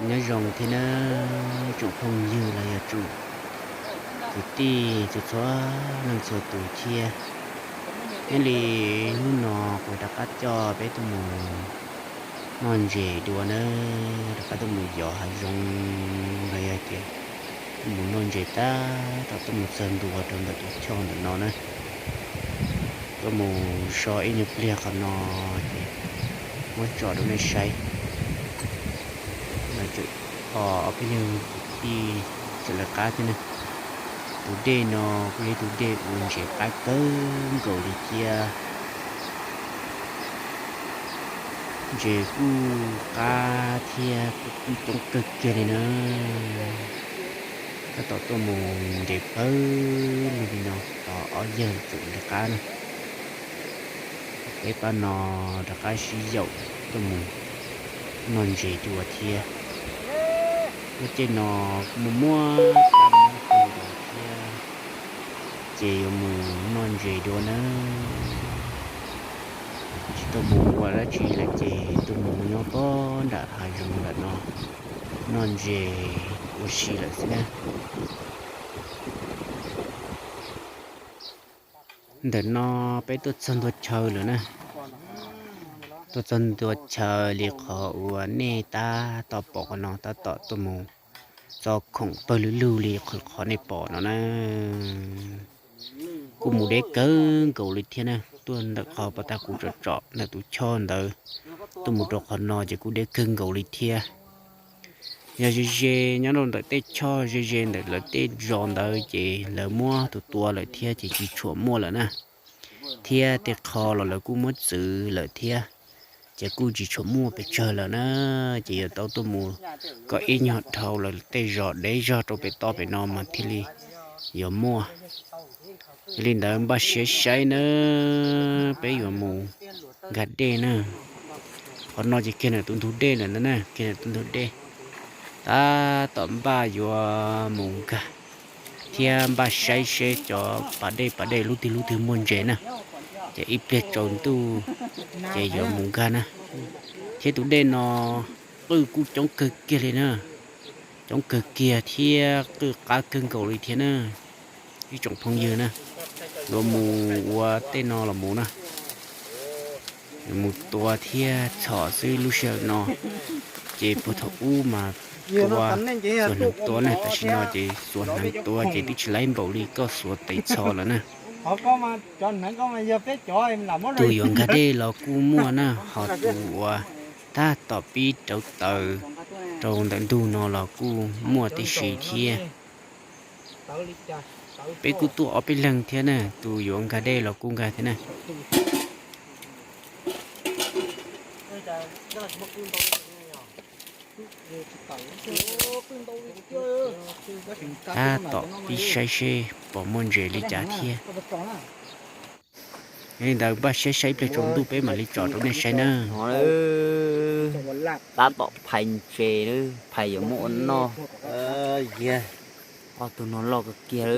Nyob zoo thiab nawb tsoom phooj ywg los yog tsoom kwv tij txhua txhua leej txhua tus thiab. Nyob li hnub no kuv rov qab coj peb tuaj mus noj ntses dua nawb, rov qab tuaj mus yos hav zoov los yog tias tuaj mus noj ntses tab tom tuaj mus txog ntua rau ntawm tus choj ntawm no na. Tuaj mus so ib nyuag pliag qhov no ces muab tso rau nej saib. Lawv tseem kho ob peb leeg kwv tij tseem lawv qab thiab na. Tus dej no kuj yog ib tug dej uas ntses qab kawg nkaus li thiab. Ntses kuj qab thiab kuj coob kawg kiag li na. Tab tom tuaj mus ntses pawg lug li no, tos ob yawg tseem lawv qab na. Peb pab no rov qab sib yaum tuaj mus noj ntses dua thiab. Lub caij no kuj muaj muab kab mob kawg nkaus thiab, ces yuav mus noj ntses dua nawb. Tsis tau mus ua dab tsi lawm ces tuaj mus nyob pob nram hav zoov ntawm no noj ntses ua si lawm xwb na. Ntawm no peb tuaj txog ntua chaw lawm na. Tuaj txog ntua chaw li qhov uas nej tab tom pom qhov no, tab tom tuaj mus txo khoom pawg lug lug li qhov nej pom no na. Kuj mus deb kawg nkaus li thiab na, tuaj ntawm qhov pov tag kuv tsom tsom ntawm tus choj ntawd tuaj mus rau qhov no ces kuj deb kawg nkaus li thiab. Yog ze ze nyob rau ntawm tej choj ze ze ntawm lawv tej zos ntawd ces lawv muab tus tua lawm thiab ces tsis tshua muaj lawm na. Thiab tej qho los lawv kuj muab txwv lawm thiab, ces kuj tsis tshua muaj pes tsawg lawm na. Ces yuav tau tuaj mus kom ib nyuag dhau lawm tej zos dev zog rau pem toj pem no mas thiaj li yuav muaj. Yog li ntawd npaj siab saib nawb, peb yuav mus nkag dej na. Qhov no ces kiag ntawm tus ntug dej lawm ntag na, kiag ntawm tus ntug dej. Tab tom npaj yuav mus nkag thiab npaj saib seb cov pas dej pas dej lub twg lub twg muaj ntses na, ces ib pliag tsaus ntuj ces yuav mus nkag na. Thiab tus dej no qwj kuj coob kawg kiag li na, coob kawg kiag thiab qwj qab kawg nkaus li thiab na. Ib tsoom phooj ywg na, yuav mus ua tej no los mus na, yuav mus tua thiab txhom xwb lub sij hawm no. Ces puag thaum ub mas tua xuas hneev tua na, tam sim no ces xuas hneev tua ces twb tsis laib npaum li koj xuas tes txhom lawm na. Tus yuav nkag dej los kuj muaj na, ho tus uas tab tom pib rauv taws rau ntawm ntug no los kuj muaj tib si thiab. Peb kuj tuaj ob peb leeg thiab na, tus yuav nkag dej los kuj nkag thiab na. Tab tom pib saib seb pom muaj ntses li cas thiab. Yog li ntawd npaj siab saib ib pliag tsaus ntuj peb mam li tsom rau nej saib na. Tab tom phais ntses, phais yuav muab ua noj. Ob tug no loj kawg kiag.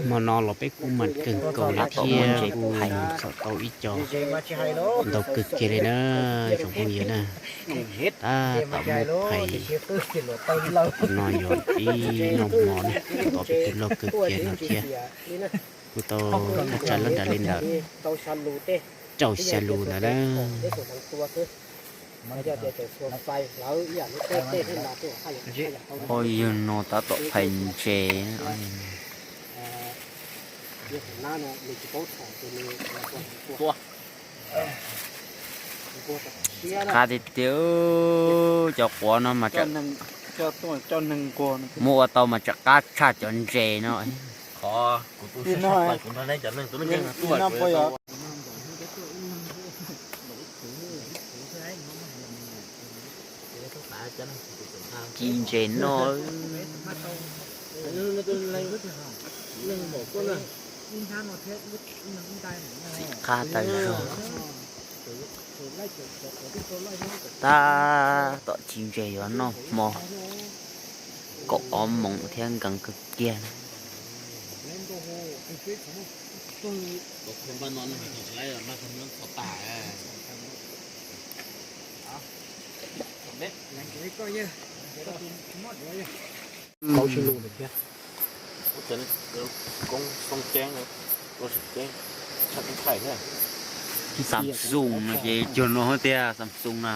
Hmo no los peb kuj mam kawg nkaus li thiab, kuj txhom tau ib co ntau kawg kiag li na, tsoom phooj ywg na. Tab tom muab phais, no yuav pib noj hmo na, tau peb tug loj kawg kiag no thiab. Kuj tau thaj tsam loj nram li ntawm rau xya lus ntawd na. Ua yawg no tab tom phais ntses. Qab tiag tiag, cov quav no mas muab ua tau mas tsam qab tshaj cov ntses no. Ci ntses noj. Txim qab tawg zog. Tab tom ci ntses yuav noj hmo, kaum ob moos thiab nkees kawg kiag. Tus kheej npaj no nws tsis laib, npaj txog nyob txhos tas. Koob xoob ceeb, lub sim ceeb, tshaj kub thaij thiab. Samsung no ces cuag no tiag, Samsung na.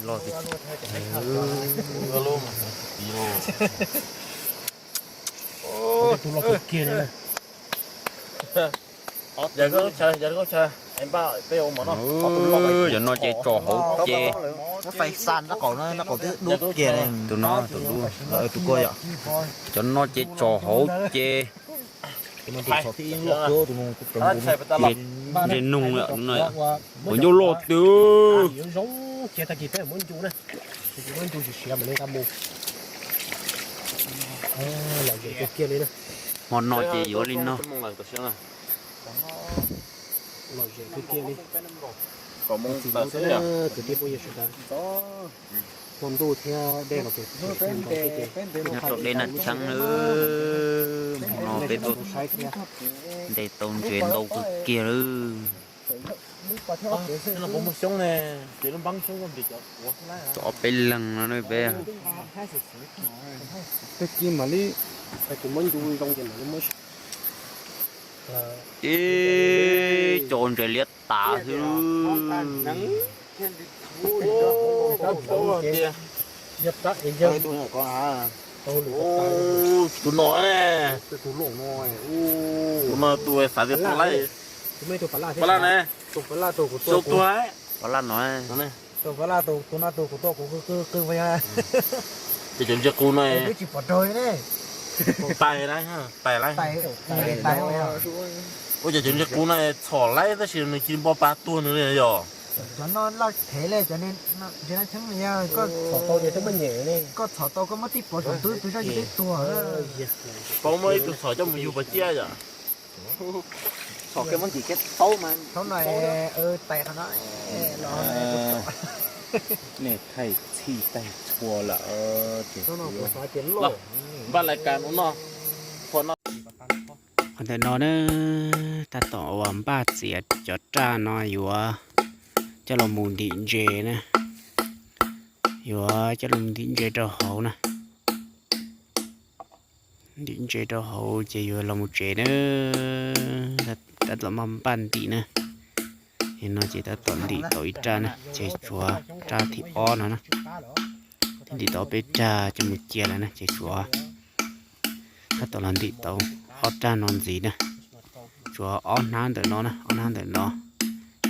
Los Cov no ces tso hauv ces, tus no, tus no, cov no ces tso hauv ces, ntse noog lawm no, ua ncauj loj twb. Hmo no ces yuav li no. Nyob rau dej Naj Cheeb na, hmo no peb tuaj ntes tau ntses ntau kawg kiag lawm. Cov ob peb leeg no peb. Ib co ntses liab tas xwb. Tus no, tus no tus xav tias pab laj, pab laj ne, tus pab laj no. Ces cov ntses qus no tais lawm, tais lawm. Ua cas cov ntses qus no txhom laib tab sis nws cia li npo pa tuag nws li yog? Cov no laj phem li, cov ntses no cheeb li, koj txhom tau koj muab tib pov saum ntub tus zaj tsis teb tuag. Paub muab ib tug txhom coj mus yug pas ciaj yom? Txhom kiag muab ntim kiag taub mas. Thaum no tais qhov no los nej thaij txhij tag txhua lawm. Npaj lais kas ua noj, qhua noj. Qhov ntawm no na, tab tom uas npaj txiav cov raj no yuav coj los mus ntim ntses na, yuav coj los mus ntim ntses rau hauv na. Ntim ntses rau hauv ces yuav los mus tsev na. Tab tom maj npaj ntim na. Yog no ces tab tom ntim tau ib raj na, ces tshuav raj thib ob no na. Twb ntim tau peb raj coj mus cia lawm na, ces tshuav tab tom los ntim tau ob raj no ntxiv na. Tshuav ob hnab ntawm no na, ob hnab ntawm no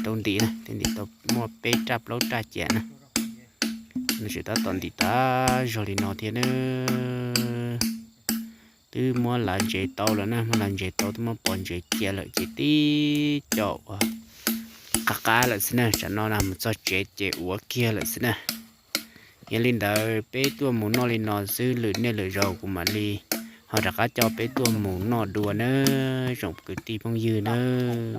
tau ntim na, twb ntim tau muaj peb raj plaub raj cia na. Nws tseem tab tom ntim tas zog li no thiab na. Twb muab lav ntses tau lawm na, muab lav ntses tau twb muab pov ntses cia lawm ces tib co uas qab qab lawm xwb na, tsam no na mus txog tsev ces ua kiag lawm xwb na. Yog li ntawd peb tuaj mus noj li no xwb, lwm niaj lwm zaus kuv mam li ho rov qab coj peb tuaj mus noj dua nawb tsoom kwv tij phooj ywg nawb.